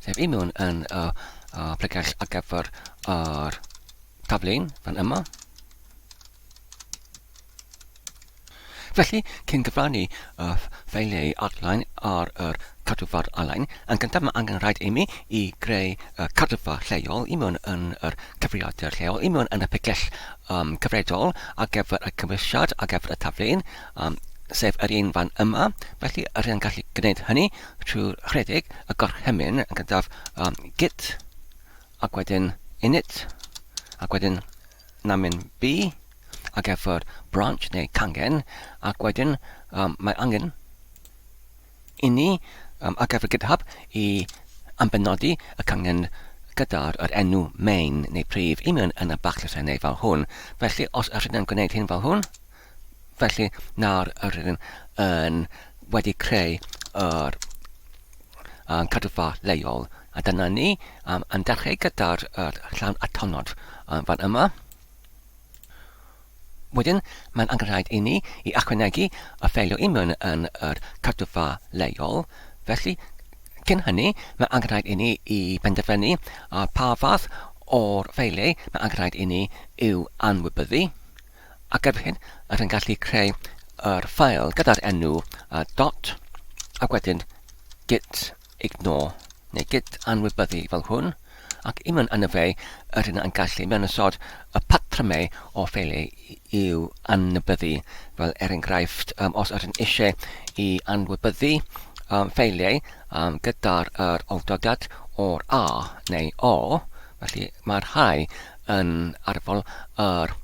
sef i mewn yn y uh, pregell ar gyfer yr taflen fan yma. Felly, cyn cyfrannu y ffeiliau arlein ar yr cadwfar arlein, yn gyntaf mae angen rhaid i mi i greu y cadwfa lleol i mewn yn yr cyfrifiadur lleol, i mewn yn y picell um, cyfredol ar gyfer y cymwysiad ar gyfer y taflen, um, sef yr un fan yma. Felly, yr un gallu gwneud hynny trwy rhedeg y gorchymyn yn gyntaf um, git ac wedyn init ac wedyn namin B ar gyfer branch neu cangen ac wedyn um, mae angen i ni um, ar gyfer GitHub i ambenodi y cangen gyda'r yr enw main neu prif i mewn yn y bach llythrennau fel hwn. Felly os ydyn yn gwneud hyn fel hwn, felly nawr rydyn yn wedi creu yr um, cadwfa leol. A dyna ni, um, yn dechrau gyda'r er llawn atonod um, fan yma. Wedyn, mae'n angenrhaid i ni i ychwanegu y ffeilio i mewn yn yr cadwfa leol. Felly, cyn hynny, mae angenrhaid i ni i benderfynu a pa fath o'r ffeiliau mae angenrhaid i ni i'w anwybyddu. Ac erbyn hyn, rydyn gallu creu yr ffael gyda'r enw uh, dot ac wedyn git ignore neu git anwybyddu fel hwn ac i mewn yno fe rydyn yn gallu mewn ysod y patrymau o ffeiliau i'w anwybyddu fel er enghraifft um, os ydyn eisiau i anwybyddu um, ffeiliau um, gyda'r yr awdurdod o'r A neu O felly mae'r rhai yn arfer yr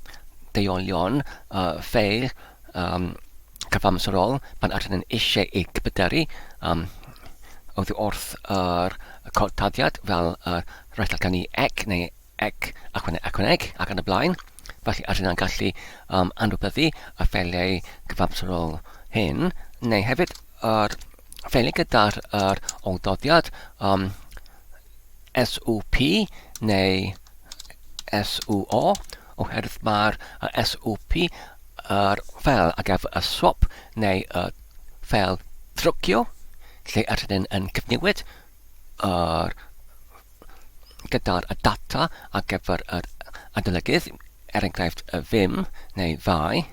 deuolion y ffeil um, cyfamserol pan ydyn nhw'n eisiau ei gypyderu um, oddi wrth yr codtaddiad fel y rhaid allan i ec neu ec ychwaneg ychwaneg ac yn y blaen. Felly ydyn nhw'n gallu um, anwybyddu y ffeiliau cyfamserol hyn neu hefyd yr ffeiliau gyda'r yr oldoddiad um, SUP neu SUO, oherwydd mae'r SUP yr ffeil ar gyfer y swap neu y ffeil drwcio, lle ydyn yn cyfnewid yr gyda'r data ar gyfer yr adolygydd, er enghraifft y Vim neu Vi.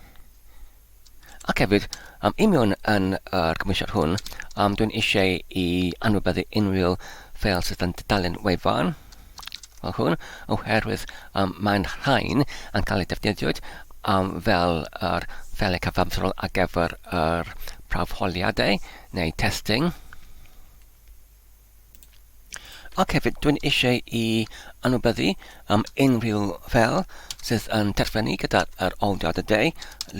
Ac hefyd, um, i mewn yn yr cymwysiad hwn, um, dwi'n eisiau i anwybyddu unrhyw ffeil sydd yn dudalen wefan, fel hwn, oherwydd um, mae'n rhain yn cael ei defnyddiwyd um, fel yr ffeiliau cyfamserol ar gyfer yr prawfholiadau neu testing. Ac hefyd, dwi'n eisiau i anwybyddu am unrhyw ffeil sydd yn terfynu gyda'r yr oldiad y de,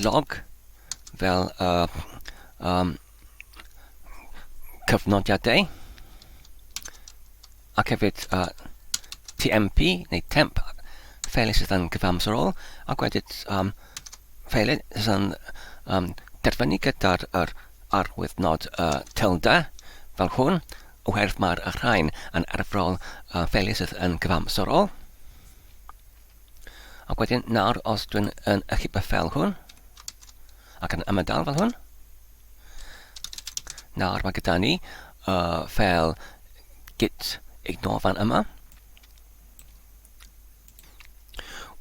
log, fel y um, cyfnodiadau, ac hefyd uh, TMP neu temp, ffeiliau sydd yn gyfamserol, ac wedyn um, ffeiliau sydd yn um, terfynu gyda'r yr arwyddnod uh, tilde, fel hwn, oherwydd mae'r rhain yn arferol uh, ffeiliau sydd yn gyfamserol. Ac wedyn nawr os dwi'n yn ychydig y ffeil hwn, ac yn ymadael fel hwn, nawr mae gyda ni uh, ffeil git ignore fan yma.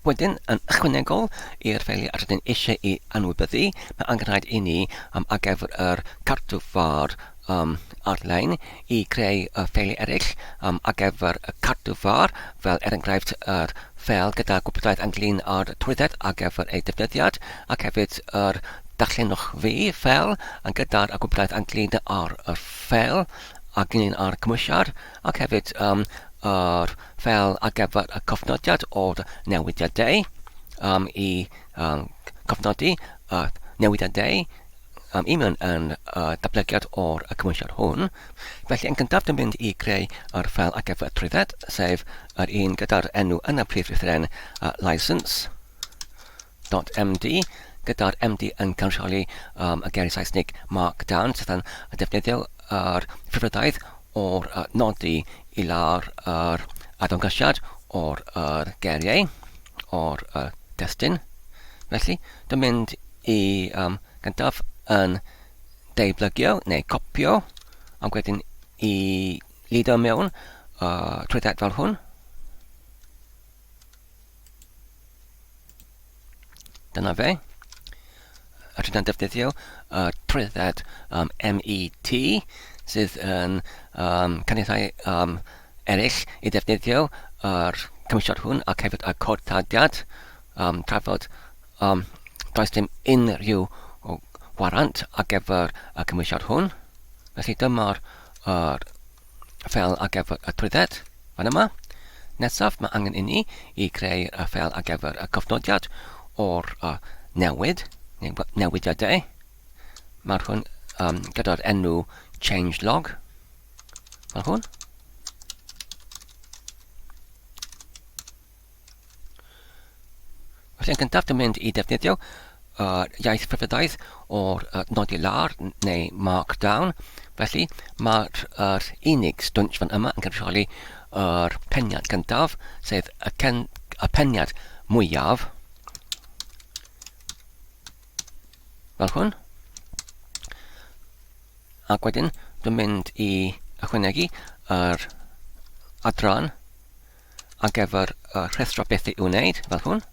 Wedyn, yn ychwanegol i'r ffeiliau yr ydyn eisiau i anwybyddu, mae angen rhaid i ni um, ar gyfer yr cartref um, ar-lein i greu y ffeiliau eraill um, ar gyfer y cartref, fel er enghraifft yr ffeil gyda gwybodaeth ynglyn â'r trwydded ar gyfer ei defnyddiad, ac hefyd yr darllenwch fi ffeil yn gyda'r gwybodaeth ynglyn â'r ffeil ynglyn â'r cymwysiad, ac hefyd um, yr ffeil ar gyfer y cofnodiad o'r newidiadau um, i um, cofnodi y newidiadau um, i mewn yn y datblygiad o'r y cymwysiad hwn. Felly, yn gyntaf, dwi'n mynd i greu yr ffeil ar gyfer y trwydded, sef yr un gyda'r enw yn y prif lythyren uh, license.md, gyda'r MD yn cynrychioli um, y geiriau Saesneg Markdown, sydd yn defnyddio yr ffurfredaeth o'r uh, nodi i lawr yr arddangosiad o'r yr geiriau o'r uh, destun. Felly, dwi'n mynd i um, gyntaf yn deiblygio neu copio, ac wedyn i lido mewn uh, trwydded fel hwn. Dyna fe. A rydyn defnyddio y trwydded um, MET sydd yn um, caniatáu um, eraill i ddefnyddio yr cymwysiad hwn ac hefyd y cod tadiad um, trafod um, does dim unrhyw warant ar gyfer y cymwysiad hwn. Felly dyma'r er, ffeil ar gyfer y trwydded fan yma. Nesaf, mae angen i ni i creu y ffeil ar gyfer y cofnodiad o'r uh, newid, neu newidiadau. Mae'r hwn um, gyda'r enw changelog. Fel hwn. Felly yn gyntaf, dwi'n mynd i defnyddio uh, iaith ffurfyddaeth o'r uh, nodi lawr neu markdown. Felly mae'r er unig stwnsh fan yma yn cynrychioli yr peniad gyntaf, sef y, cen, y peniad mwyaf fel hwn. Ac wedyn dwi'n mynd i ychwanegu yr adran ar gyfer y rhestr o bethau i'w wneud, fel hwn.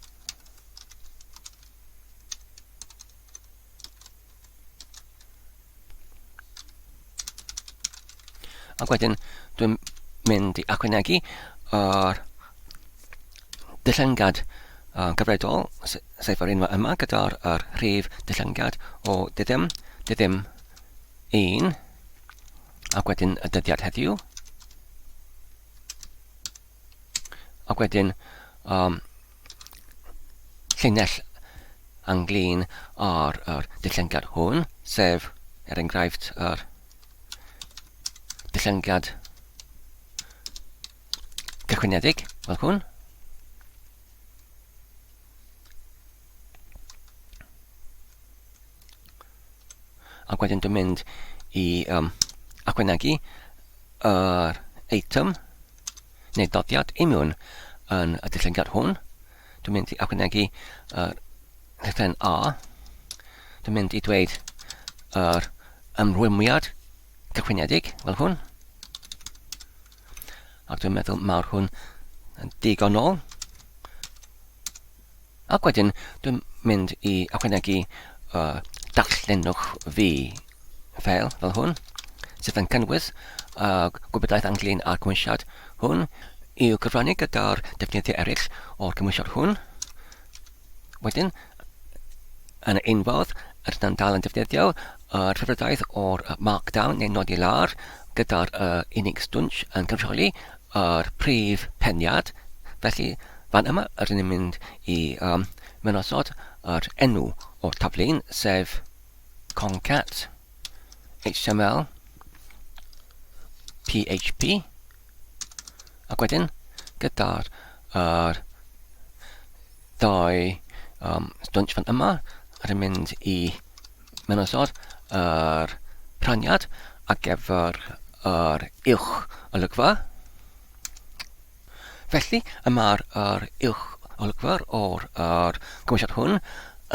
Ac wedyn dwi'n mynd i ychwanegu yr dillyngiad uh, gyfredol, sef yr unfa yma gyda'r er rhif dillyngiad o diddim, diddim 1, ac wedyn y dyddiad heddiw. Ac wedyn um, llinell ynglyn â'r yr dillyngiad hwn, sef, er enghraifft, yr dillyngiad cychwynedig, fel hwn. Ac wedyn dwi'n mynd i um, ychwanegu yr eitem neu doddiad i mewn yn y dillyngiad hwn. Dwi'n mynd i ychwanegu yr llythyren A. Dwi'n mynd i dweud yr ymrwymiad cychwynedig fel hwn. Ac dwi'n meddwl mae'r hwn yn digonol. Ac wedyn dwi'n mynd i ychwanegu uh, darllenwch fi ffeil fel hwn, sydd yn cynnwys uh, gwybodaeth ynglyn â'r cymwysiad hwn i'w cyfrannu gyda'r defnyddiau eraill o'r cymwysiad hwn. Wedyn, yn y un fodd, rydyn ni'n dal yn defnyddio yr rhyfeddaidd o'r Markdown neu nodi lawr gyda'r uh, unig stwnsh yn cynrychioli yr prif peniad. Felly, fan yma, rydyn ni'n mynd i um, mynosod yr enw o'r taflun, sef concat html php ac wedyn gyda'r yr ddau um, stwnsh fan yma, rydyn mynd i mynosod yr rhaniad ar gyfer yr uwch olygfa. Felly, y mae'r yr uwch olygfa o'r yr cymwysiad hwn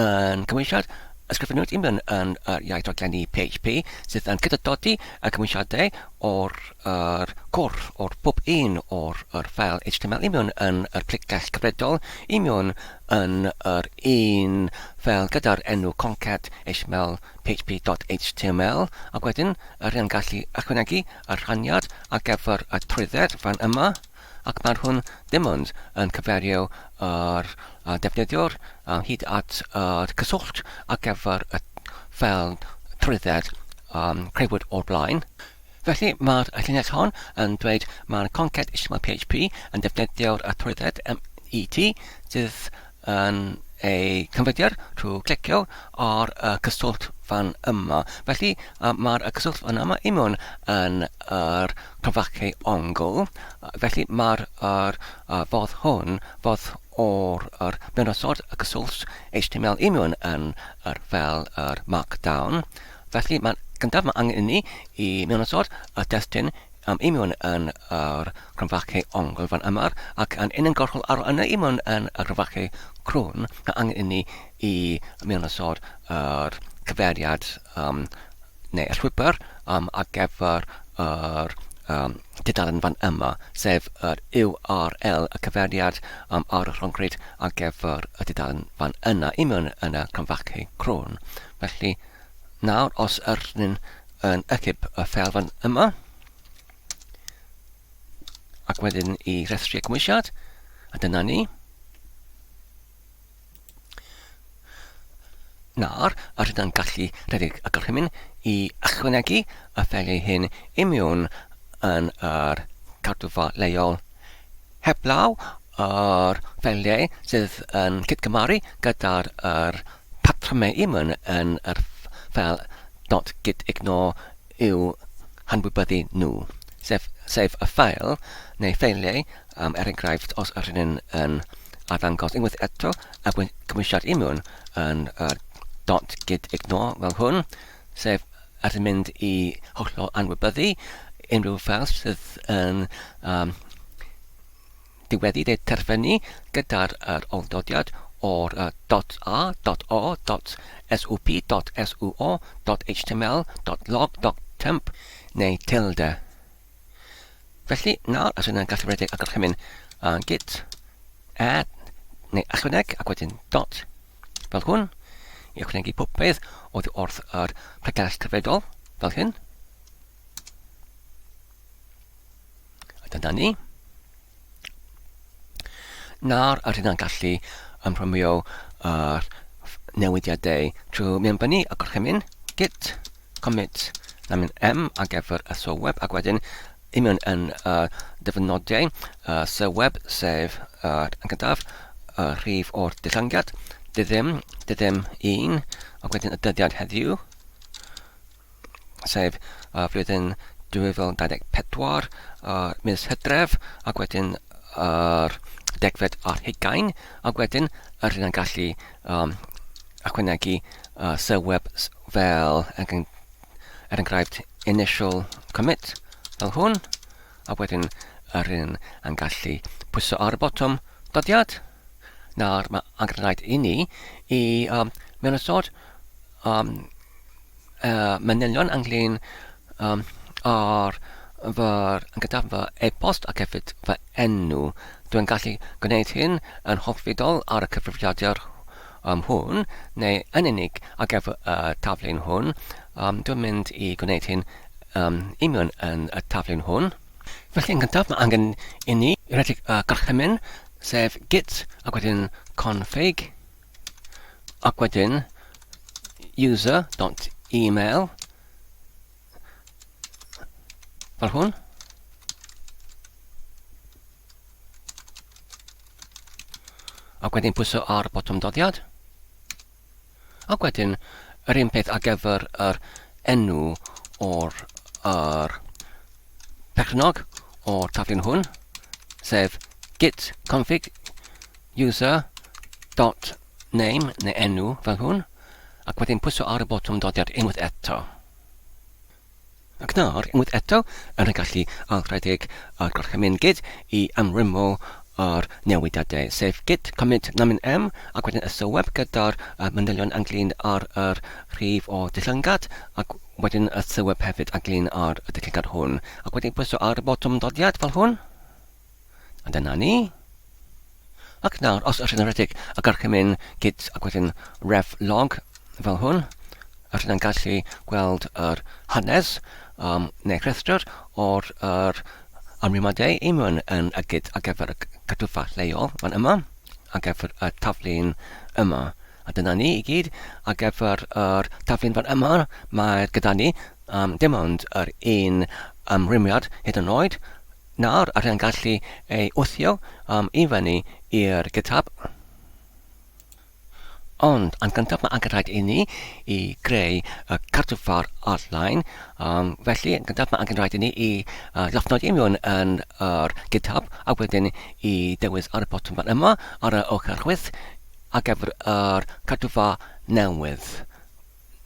yn cymwysiad Ysgrifennwyd i mewn yn yr iaith raglenni PHP sydd yn cydadodi y cymwysiadau o'r yr corff o'r pob un o'r yr ffeil HTML i mewn yn yr pregell cyfredol i mewn yn yr un ffeil gyda'r enw concat html php.html ac wedyn yr yn gallu ychwanegu y rhaniad ar gyfer y trwydded fan yma ac mae'r hwn dim ond yn cyferio yr defnyddiwr hyd at yr cyswllt ar gyfer y ffeil trwydded creuwyd o'r blaen. Felly, mae'r llinell hon yn dweud mae'r concat html php yn defnyddio'r trwydded MET sydd yn ei cyfrifiadur trwy clicio ar y cyswllt fan yma. Felly, mae'r cyswllt fan yma i mewn yn yr cromfachu ongl. Felly, mae'r yr, fodd hwn, fodd o'r yr mewnosod y cyswllt HTML i mewn yn yr fel yr Markdown. Felly, mae'n gyntaf mae angen inni i mewnosod y testun i mewn yn yr cromfachu ongl fan yma, ac yn uniongyrchol ar ôl yna i mewn yn y cromfachu crwn, mae angen inni i mewnosod yr cyfeiriad um, neu y llwybr um, ar gyfer yr um, tudalen fan yma, sef yr URL, y cyfeiriad um, ar y rhyngrwyd ar gyfer y tudalen fan yna i mewn yn y cromfachu crwn. Felly, nawr os yr ni'n yn ychyb y ffeil fan yma, ac wedyn i rhestru y cymwysiad, a dyna ni. Nawr, yr ydyn gallu rhedeg y gorchymyn i ychwanegu y ffeiliau hyn i mewn yn yr cadwfa leol heblaw yr ffeiliau sydd yn cydgymaru gyda'r yr patrymau imwn yn yr ffeil .gitignore i'w hanwybyddu nhw, sef, sef y ffeil neu ffeiliau, um, er enghraifft, os ydyn ni'n yn arddangos unwaith eto y cymwysiad imwn yn yr .gitignore fel hwn, sef ar yn mynd i hollol anwybyddu unrhyw ffeil sydd yn um, diweddu neu terfynu gyda'r yr ôl-dodiad o'r uh, .a, .o, .sup, .suo, .html, .log, .temp neu tilde. Felly, nawr, os yna'n gallu rhedeg y gorchymyn uh, git add neu ychwaneg ac wedyn dot fel hwn i ychwanegu popeth oddi wrth yr pregell cyfredol fel hyn. A dyna ni. Nawr yr hynna'n gallu ymrwymio yr newidiadau trwy mewnbynnu y gorchymyn git commit na mynd m ar gyfer y sylweb ac wedyn i mewn yn y dyfynodau y sylweb sef yr yn gyntaf y rhif o'r dillyngiad dyddim dyddim 1 ac wedyn y dyddiad heddiw sef y flwyddyn 2024 y mis Hydref ac wedyn yr degfed ar hugain ac wedyn yr hyn yn gallu um, ychwanegu uh, sylweb fel er enghraifft initial commit fel hwn a wedyn yr un yn gallu pwyso ar y botwm dyddiad. Nawr mae angen rhaid i ni i um, mewn ystod um, uh, manylion ynglyn um, ar fy, yn gyda fy e-bost ac hefyd fy enw. Dwi'n gallu gwneud hyn yn hollfidol ar y cyfrifiadur um, hwn, neu yn unig ar gyfer y taflen hwn. Um, dwi'n mynd i gwneud hyn um, i mewn yn y taflen hwn. Felly yn gyntaf mae angen i ni redeg y gorchymyn, sef git ac wedyn config ac wedyn user.email fel hwn. Ac wedyn pwyso ar botwm doddiad. Ac wedyn yr un peth ar gyfer yr enw o'r yr perchennog o'r taflen hwn, sef git config user dot name neu enw fel hwn, ac wedyn pwyso ar y botwm doddiad unwaith eto. Ac nawr, unwaith eto, yn y gallu ailrhedeg y gorchymyn gyd i ymrwymo yr newidiadau, sef git commit namin m ac wedyn y sylweb gyda'r manylion ynglyn â'r yr rhif o dillyngiad ac wedyn y sylweb hefyd ynglyn â'r dillyngiad hwn ac wedyn pwyso ar y botwm dodiad fel hwn. A dyna ni. Ac nawr, os ydych chi'n rhedeg y gorchymyn git ac wedyn ref log fel hwn, ydych chi'n gallu gweld yr hanes um, neu rhestr o'r yr amrywiadau i mewn yn y git ar gyfer y cadwfa lleol fan yma, ar gyfer y taflu'n yma. A dyna ni i gyd, ar gyfer yr taflu'n fan yma, mae gyda ni um, dim ond yr un amrywiad hyd yn oed, Nawr rydyn gallu ei wthio i fyny i'r GitHub. Ond yn gyntaf mae angen rhaid i ni i greu y cartref ar-lein. Um, felly, yn gyntaf mae angen rhaid i ni i uh, llofnodi mewn yn yr GitHub a wedyn i dewis ar y botwm fan yma ar y ochr chwith ar gyfer yr cartref newydd.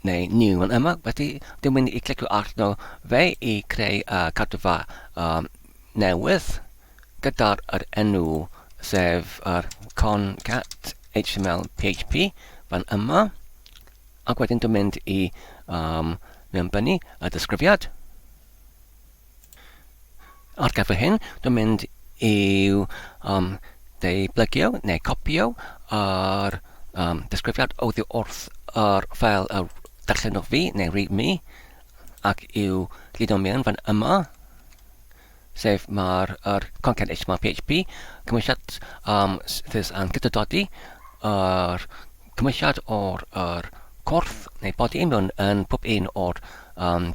neu new yn yma, felly dwi'n mynd i clicio arno fe i creu y cadwfa um, newydd gyda'r yr enw sef yr concat html php fan yma ac wedyn dwi'n mynd i um, mewnbynnu y disgrifiad. Ar gyfer hyn, dwi'n mynd i'w um, ddeublegio neu copio yr um, disgrifiad oddi wrth yr ffeil y darllenwch fi neu readme ac i'w gludo mewn fan yma sef mae'r er content HTML PHP cymwysiad um, sydd yn cydododi yr cymwysiad o'r er corff neu body mewn yn pob un o'r um,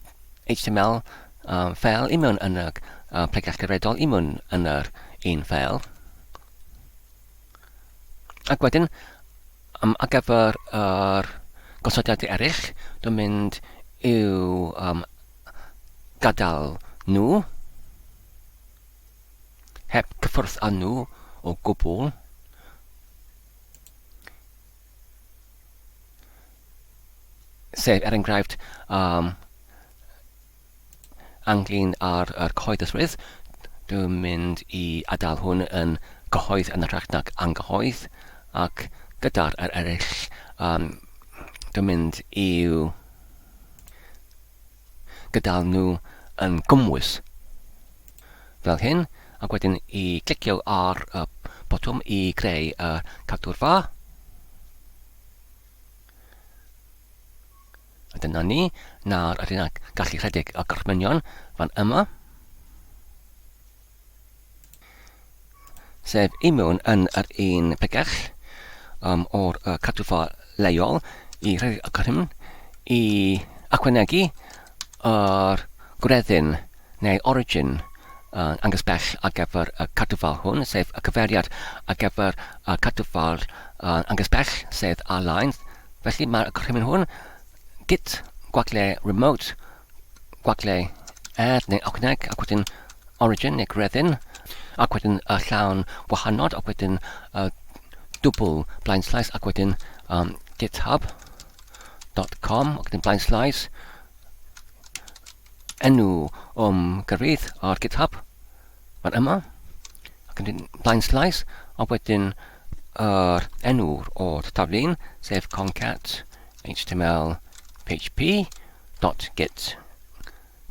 HTML um, ffeil i mewn yn y uh, pregeth cyfredol i mewn yn yr un ffeil. Ac wedyn, um, ar gyfer yr gosodiadau eraill, dwi'n mynd i'w um, gadael nhw heb cyffwrdd â nhw o gwbl. Sef, er enghraifft, um, ynglyn â'r er cyhoeddusrwydd, dwi'n mynd i adael hwn yn gyhoedd yn hytrach nag anghyhoedd, ac gyda'r er eraill, um, dwi'n mynd i'w gadael nhw yn gymwys fel hyn, ac wedyn i clicio ar y botwm i greu y cadwrfa. A dyna ni, nawr ydyn ni'n gallu rhedeg y gorchmynion fan yma. Sef i mewn yn yr un pregell um, o'r uh, cadwfa leol i rhedeg y gorchymyn i ychwanegu yr gwreddyn neu origin uh, angysbell ar gyfer y cadwfal hwn, sef y cyfeiriad ar gyfer y cadwfal uh, angysbell, sef align. Felly mae'r gorchymyn hwn git gwagle remote gwagle add neu ychwaneg ac wedyn origin neu greddyn ac wedyn y llawn wahanod ac wedyn y dwbl blaen slaes ac wedyn um, github.com ac wedyn blaen slaes enw o'm gyrraedd ar GitHub fan yma ac yn blaen slaes a wedyn yr enw o'r taflun sef concat html php dot git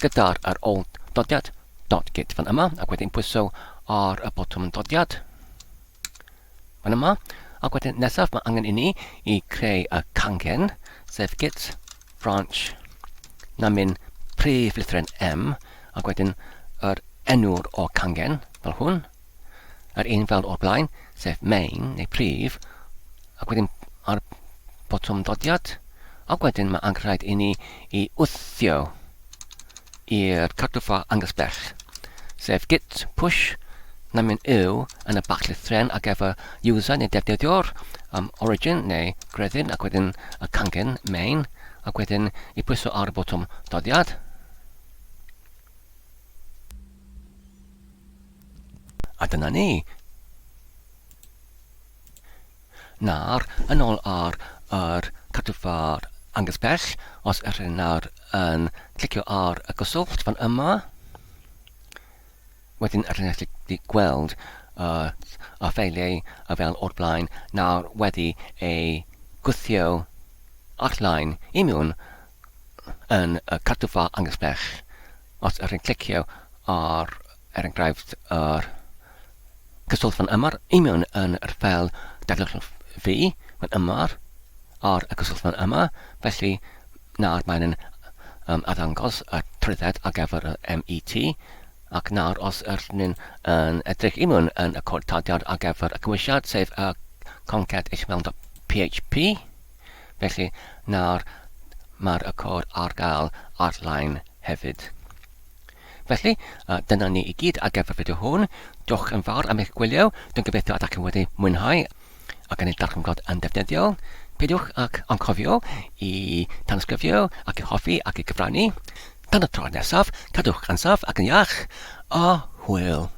gyda'r yr ôl dodiad dot git fan yma ac wedyn pwyso ar y botwm dodiad fan yma. Ac wedyn nesaf mae angen i ni i creu y cangen, sef git branch namin prif lythryn M, ac wedyn yr enw'r o cangen, fel hwn, yr un fel o'r blaen, sef main neu prif, ac wedyn ar botwm dodiad, ac wedyn mae angen rhaid i ni i wthio i'r cadwfa angysbell, sef git push namin yw yn y bach llythrennau ar gyfer user neu defnyddiwr, um, origin neu greddyn ac wedyn y cangen main ac wedyn i pwyso ar y botwm doddiad. A dyna ni. Nawr, yn ôl ar yr cadwfar Angus Bell, os ydych chi nawr yn clicio ar y gyswllt fan yma, wedyn ydych chi'n gallu gweld y ffeiliau fel o'r blaen nawr wedi eu gwthio ar-lein i mewn yn y cadwfa anghysbell. Os ydych chi'n clicio ar, er enghraifft, yr cyswllt fan yma i mewn yn yr ffeil darlunio fi fan yma ar y cyswllt fan yma, felly nawr mae'n yn um, arddangos y trwydded ar gyfer y MET, ac nawr os ydyn ni'n yn edrych i mewn yn y cod tarddiad ar gyfer y cymwysiad, sef y concat html.php, felly nawr mae'r y cod ar gael ar-lein hefyd. Felly, dyna ni i gyd ar gyfer fideo hwn. Diolch yn fawr am eich gwylio. Dwi'n gobeithio ydych chi wedi mwynhau ac yn ei darganfod yn defnyddiol. Peidiwch ac anghofio i tanysgrifio ac i hoffi ac i gyfrannu. Tan y tro nesaf, cadwch yn saff ac yn iach, a hwyl!